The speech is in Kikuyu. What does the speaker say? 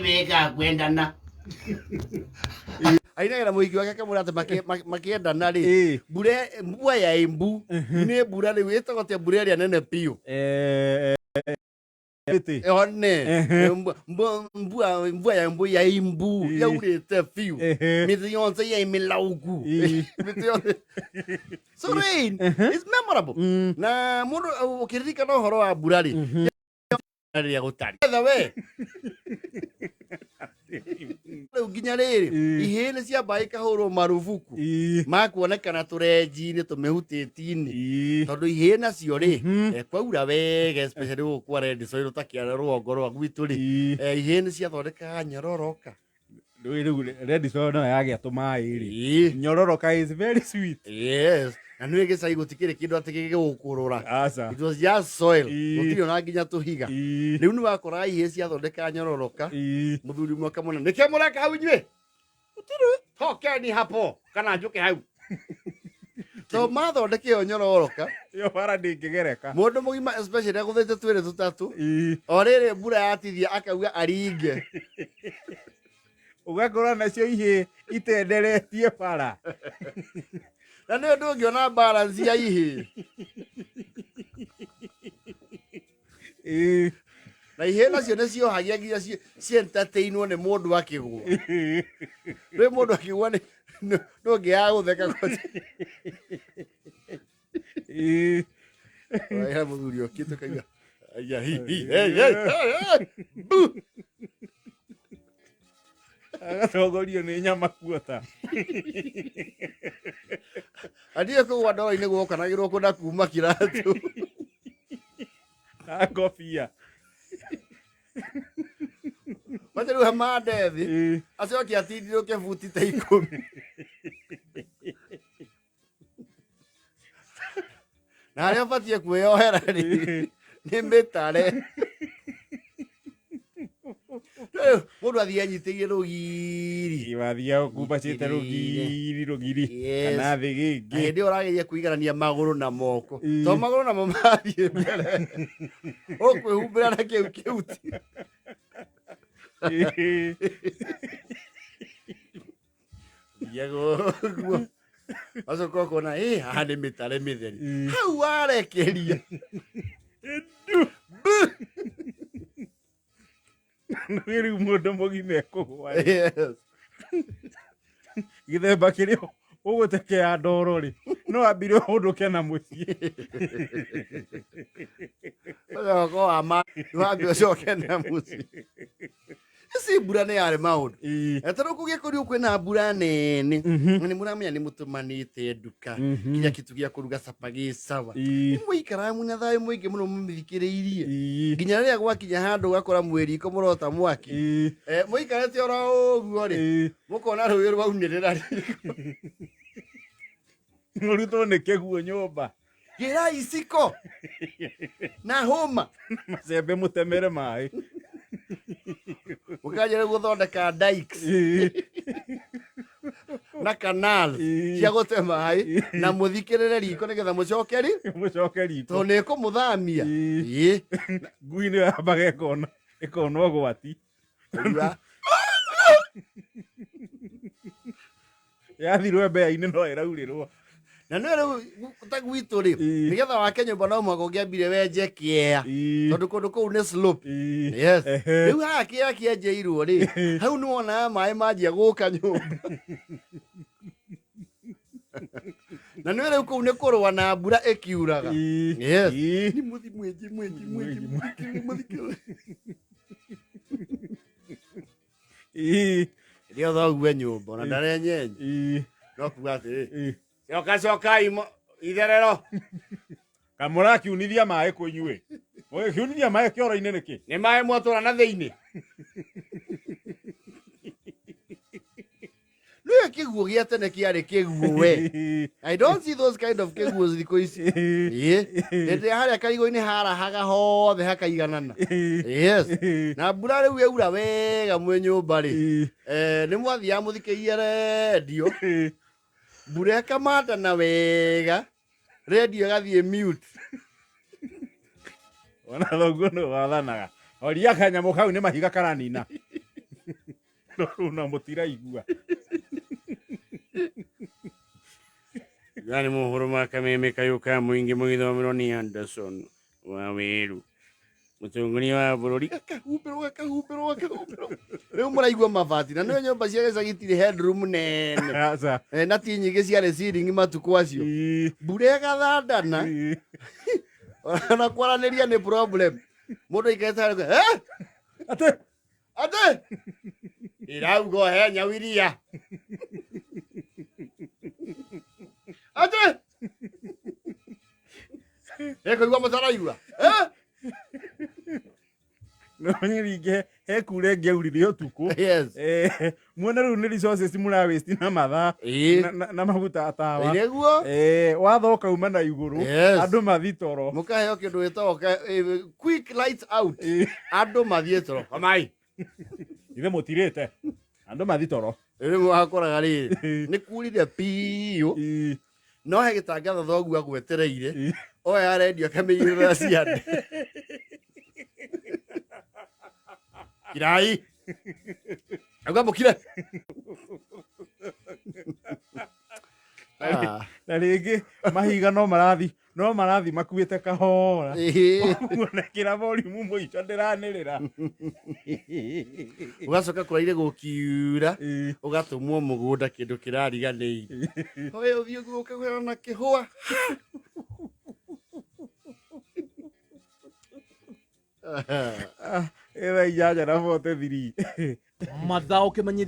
wega kwendana. Ainagĩra mũhiki wake akamwĩra atĩ makĩendana rĩ, mbura mbua ya imbu nĩ mbura rĩu ĩtagwo atĩa, mbura ĩrĩa nene biũ? Mĩtĩ. One mbua mbua ya imbu ya imbu yaurĩte biũ, mĩtĩ yothe ya mĩlaugu, mĩtĩ yothe. So rain is memorable. Na mũndũ ũkĩririkana ũhoro wa mbura rĩ, rĩrĩa gũtarĩ By the way, rĩu nginya rĩrĩ, ihĩĩ nĩ ciambaga ikahũrwo marubuku makuonekana tũrenji-inĩ, tũmĩhutĩti-inĩ, tondũ ihĩĩ nacio rĩ, kwaura wega, especially gũkũ kwa red soil ta kĩara rũgongo rwa gwitũ rĩ, ihĩĩ nĩ ciathondekaga nyororoka. Rĩu red soil no yagĩa tũmaĩ rĩ, nyororoka is very sweet. Yes, na nĩ gĩcagi gũtikĩrĩ kĩndũ atĩ gĩgũkũrũra. Aca. It was just soil. Gũtirĩ ona nginya tũhiga. Rĩu nĩ wakoraga ihĩĩ ciathondeka nyororoka, mũthuri ũmwe akamona, nĩkĩo mũreka hau inyuĩ? Tokeni hapo kana njũke hau. To mathondeka ĩyo nyororoka, Ĩyo bara ndĩngĩgereka. Mũndũ mũgima especially agũthĩte twĩrĩ tũtatũ, o rĩrĩ mbura yatithia akauga aringe. Ũgakora nacio ihĩĩ itenderetie bara. Na nĩ ũndũ ũngĩona balance ya ihĩĩ. Na ihĩĩ nacio nĩ ciohagia nginya cientertainwo nĩ mũndũ akĩgũa. Rĩ mũndũ akĩgũa nĩ ndũngĩaga gũtheka. Ĩĩ mũthuri okĩte kaigua aya hi hi hey hey hey hey bu. Agatongorio nĩ nyama kuota. Andiĩ kũgwa ndoro-inĩ gwokanagĩrwo kũna kuma kiratũ. Na ngobia. Mace rĩu hamande thĩ, acoke atindirũke buti ta 10, na harĩa ũbatiĩ kwĩyohera rĩ nĩ mĩtare. Rĩu mũndũ athiĩ anyitĩire rũgiri. Wathiaga ũkumbacĩte rũgiri rũgiri. Kana thĩ Na gĩngĩ. Hĩndĩ ĩyo ũrageria kũiganania magũrũ na moko, to magũrũ namo mathiĩ mbere, ũkwĩhumbĩra na kĩu kĩhuti. Thiaga ũguo, wacoka ũkona ĩ haha nĩ mĩtare mĩtheri. Hau warekeria. Nĩ rĩu mũndũ mũgima ekũgwa rĩ. Gĩthemba kĩrĩa ũgũtekea ndoro rĩ, no ambire ũhũndũke na mũciĩ. Ũcoka wa ma wambe ũcoke na mũciĩ. Ici mbura nĩ yarĩ maũndũ. Tondũ kũgĩkorirwo kwĩna mbura nene, na nĩ mũramenya nĩ mũtũmanĩte nduka, kinya kĩtu gĩa kũruga capa gĩ sawa. Nĩ mũikaraga mwĩna thayũ mũingĩ mũno mũmĩthikĩrĩirie, nginya rĩrĩa gwakinya handũ ũgakora mwĩ riko mũrota mwaki. Mũikarĩte oro ũguo rĩ, mũkona rũĩ rwaunĩrĩra riko. Mũrutwo nĩ kĩguo nyũmba. Gĩra iciko na hũma. Macembe mũtemere maĩ. Mũkanjĩra gũthondeka dikes na canal cia gũte maĩ na mũthikĩrĩre riko nĩgetha mũcoke ri Mũcoke riko. Tondũ nĩ ĩkũmũthamia. Ngui nĩ yambaga ĩkona ĩkona ũgwati. Ũigua? Yathirwo mbea-inĩ no ĩraurĩrwo. Na nĩ rĩu ta gwitũ rĩ, nĩgetha wake nyũmba no mũhaka ũngĩambire wenje kĩea, tondũ kũndũ kũu nĩ slope. Yes. Rĩu haha kĩea kĩenjeirwo rĩ, hau nĩ wonaga maĩ manjia gũka nyũmba, na nĩ rĩu kũu nĩ kũrũa na mbura ĩkiuraga. Yes. Nĩ mũthi mwenje mwenje mwenje mũthikĩrĩrie mũthikĩrĩrie. Rĩo thogue nyũmba ona ndarenyenye, no kuga atĩrĩ, coka cokai itherero. Kamũrakiunithia maĩ kũ inyuĩ? Mũgĩkiunithia maĩ kĩoro-inĩ nĩkĩ? Nĩ maĩ mwatwara na thĩinĩ. Nĩwe kĩguũ gĩa tene kĩarĩ kĩguũ we. I don't see those kind of kĩguũ thikũ ici. Ĩĩ. Hĩndĩ ya harĩa karigũ-inĩ harahaga hothe hakaiganana. Yes. Na mbura rĩu yaura wega mwĩ nyũmba rĩ, nĩ mwathiaga mũthikĩirie rendio, mbura ĩkamandana wega, rendio ĩgathiĩ mute. Ona thoguo nĩ wathanaga, horia kanyamũ kau nĩ mahiga karanina. No rĩu na mũtiraigua. Gani mohoro ma kameme kayo ka muingi mugithomerwo ni Anderson wa Weru mutongoria wa bururi. Gakahumbĩrwo, gakahumbĩrwo, gakahumbĩrwo. Rĩu mũraigua mabati na nĩwe nyũmba cia gĩcagi itirĩ headroom nene. Aca. Na ti nyingĩ ciarĩ ciringi matukũ acio. Mbura ĩgathandana. Ona kwaranĩria nĩ problem. Mũndũ aikarĩte harĩa, eh? Atĩ. Atĩ. Ĩrauga ũhe nyau iria. Atĩ. Ĩkũigua mũtaraigua. Eh? No nyingĩ he kura ĩngĩaurire ũtukũ. Yes. Muone rĩu nĩ resources mũra waste na mathaa Ĩĩ. na maguta tawa. Nĩguo. Watho ũkauma na igũrũ. Yes. Andũ mathi toro. Mũkaheo kĩndũ gĩtagwo quick lights out. Andũ mathiĩ toro. Kamai. Ithe mũtirĩte. Andũ mathi toro. Rĩu wakoraga rĩrĩ nĩ kurire piũ no he gĩtangatho thoguo agwetereire oya rendio akamĩigĩrĩra ciande. Kirai. Auga mũkire. Na rĩngĩ mahiga no marathi makuĩte kahora. Ũguo nekĩra volume mũico ndĩranĩrĩra. Ũgacoka kũraire gũkiura ũgatũmwo mũgũnda kĩndũ kĩrariganĩire. Oe ũthiĩ ũguo ũkagwĩra na kĩhũa. Thaa 8:43. Mathaa ũkĩmenyithia.